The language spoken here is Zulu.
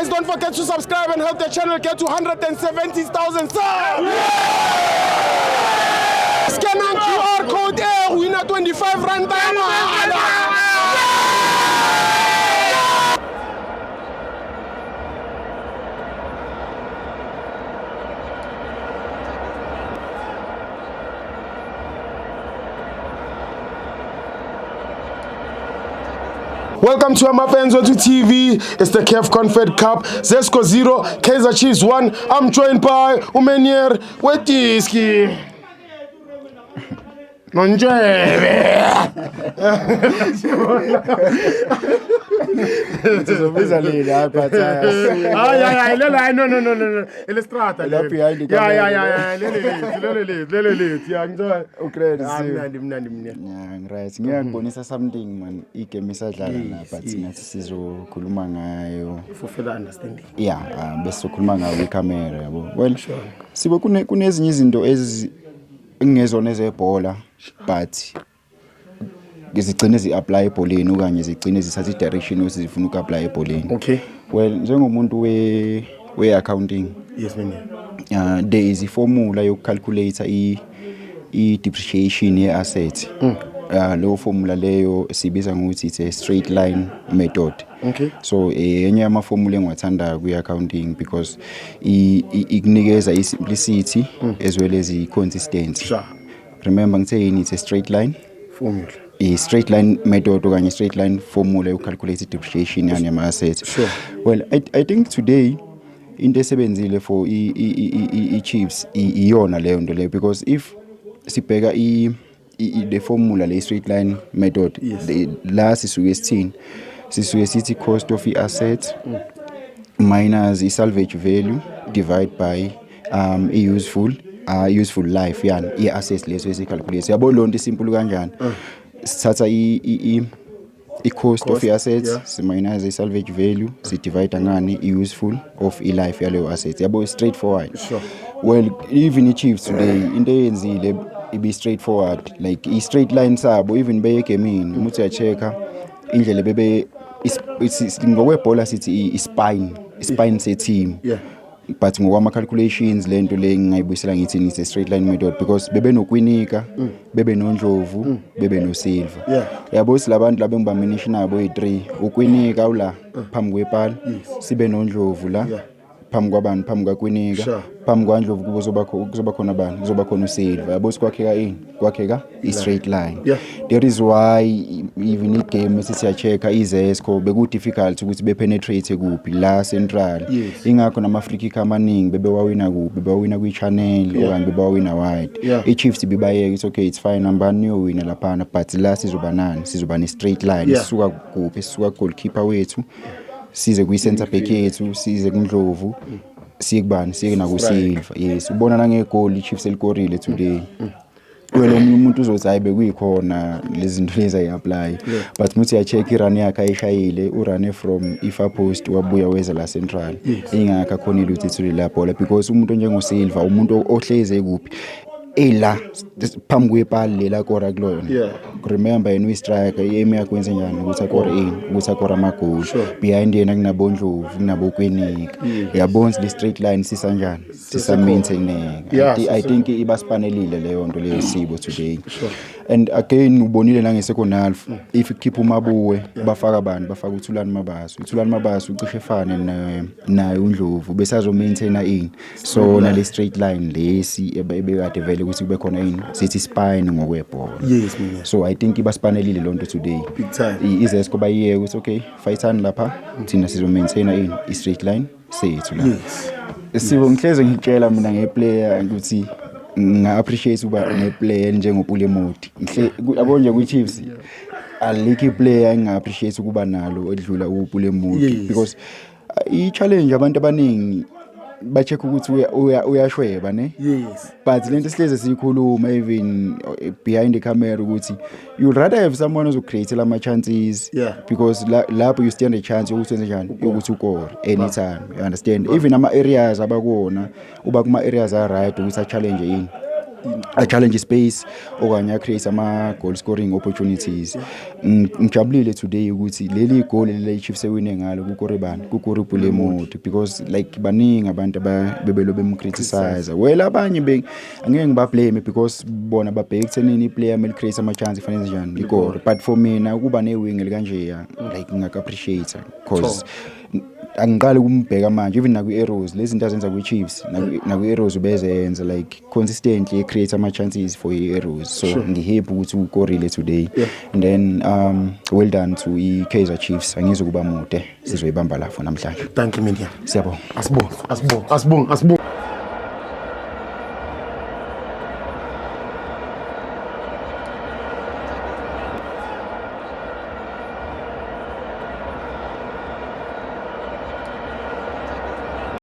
Guys, don't forget to subscribe and help the channel get to 170,000 subs. Scan on QR code winner 25 rand. Welcome to Amafans Wethu TV. It's the CAF Confed Cup. Zesco 0, Kaizer Chiefs 1. I'm joined by Umenier Wetiski. Nonjebe. Sizobiza leli apha Hayi hayi hayi lelo hayi no no no no no. Elestrata La behind the Yeah yeah camera. yeah yeah lele lethu lele lethu lele lethu. Yeah ngithola. Ugrand Ah, Siwe. mnandi mnandi mnandi. Yeah, right. Ngiyakubonisa something man igame isadlala la but ngathi sizokhuluma ngayo. For further understanding. Yeah, bese sizokhuluma ngayo kwicamera yabo. Well, sibo kunezinye izinto engezona ezebhola but zigcine zi-apply ebholeni okanye zigcine zithatha i-direction ukuthi zifuna uku-apply ebholeni. Okay. Well, njengomuntu we we-accounting Yes man. There is iformula yokucalculate i depreciation ye asset. Leyo formula leyo sibiza ngokuthi it's a straight line method. Okay. So enye yama formula engiwathandayo kwi accounting because ikunikeza i simplicity as well as i consistency. Sure. Remember ngithe yini, it's a straight line Formula. I straight line method okanye straight line formula yokucalculate depreciation yani yama assets. Sure. Well, I think today into esebenzile for i Chiefs iyona leyo nto leyo, because if sibheka i the formula le straight line method, Yes. la sisuke sithini, sisuke sithi cost of i asset minus i salvage value divide by i useful life yani i assets leso esicalculate yabo. Lonto isimple kanjani, sithatha i cost of i assets, siminus i salvage value, si divide ngani, i useful of i life yaleyo asset yabo, straightforward. Sure. Well, even i Chiefs today into eyenzile ibi straightforward, like i straight line sabo even beye egamini, uma uthi uyachecka indlela bebe ngokwebhola sithi i spine se team. But ngokwama calculations lento le ngingayibuyisela ngithi it's a straight line method because bebe noKwinika, bebe noNdlovu, bebe noSilva. Yabo silabantu laba engibamention nabo yi3, uKwinika ula phambi kwepali, sibe noNdlovu la phambi kwabantu, phambi kwaKwinika, phambi kwaNdlovu kuzoba khona abantu, kuzoba khona uSilva yabo. Sikwakheka ini, kwakheka i straight line. There is why even igame esithi siya-check-a iZesco beku difficult ukuthi bepenetrate kuphi la central. Ingakho nama free kick amaningi bebewawina kuphi, bebewawina kwi-channel okanye bebewawina wide. I-Chiefs bibayeka, it's okay, it's fine, hambani niyowina laphana, but la sizoba nani, sizoba ne-straight line. Sisuka kuphi, sisuka goalkeeper wethu size kwi-center back yethu, size kuNdlovu, siye kubani, siye nakuSilva. Yes, ubona nangegoli i-Chiefs elikorile today. Wena omunye umuntu uzothi hayi bekuyikhona lezi zinto lezi ayi-apply, but muthi uya-check irun yakhe ayishayile, urune from i-far post wabuya weza la central. Ingakho akhonile ukuthi ithule la bhola because umuntu onjengoSilva umuntu ohlezi ekuphi, ela phambi kwepali lela kora kulona. Remember yena uyi-striker, i-aim yakhe wenze njani ukuthi akore ini, ukuthi akore amagoli. Behind yena kunaboNdlovu, kunaboKwinika yabona le straight line sisanjani, sisa-maintaineka. I think ibasipanelile leyo nto leyo sibo today. And again ubonile nange-second half, if ikhipha uMabuwe bafaka abantu, bafaka uThulani Mabaso. uThulani Mabaso ucishe efane naye uNdlovu, besazo-maintaina ini, so nale straight line lesi ebekade vele ukuthi kube khona ini, sithi spine ngokwebhola. Yes, mina. So I think ibasipanelile lonto today. Big time. IZesco bayiyeke ukuthi okay, fightani lapha, thina sizo-maintaina ini, i-straight line sethu la. Sibo ngihleze ngitshela mina ngeplayer ukuthi nga-appreciate uba neplayer njengoPule Mmodi. Yabo nje kwi-Chiefs alikho iplayer enginga-appreciate ukuba nalo edlula uPule Mmodi. Because i-challenge abantu abaningi ba-check ukuthi uyashweba ne. But lento sihleze siyikhuluma even behind the camera ukuthi you'd rather have someone ozokucreate ama chances because lapho you stand a chance yokuthi wenze njani, yokuthi ukore anytime, you understand? Even ama areas abakuwona, uba kuma areas a right ukuthi a challenge ini. A-challenge space okanye a-create ama-goal scoring opportunities. Ngijabulile today ukuthi leli goal leli Chiefs ewine ngalo kukore bani, kukore Pule Mmodi, because like baningi abantu bebelo bem-criticize. Well, abanye angeke ngiba-blame because bona babheke ekuthenini i-player mele create ama-chance, kufanele njani ligore, but for mina ukuba ne-wing elikanjeya, like ngingak-appreciate because angiqali ukumbheka manje, even nakwi-Arrows lezi zinto azenza kwi-Chiefs, nakwi-Arrows ubezenza like consistently create ama-chances for i-Arrows, so ngi-happy ukuthi ukorile today. And then well done to i-Kaizer Chiefs. Angizukuba mude, sizoyibamba la for namhlanje. Thank you, media. Siyabonga. Asibonge, asibonge, asibonge, asibonge.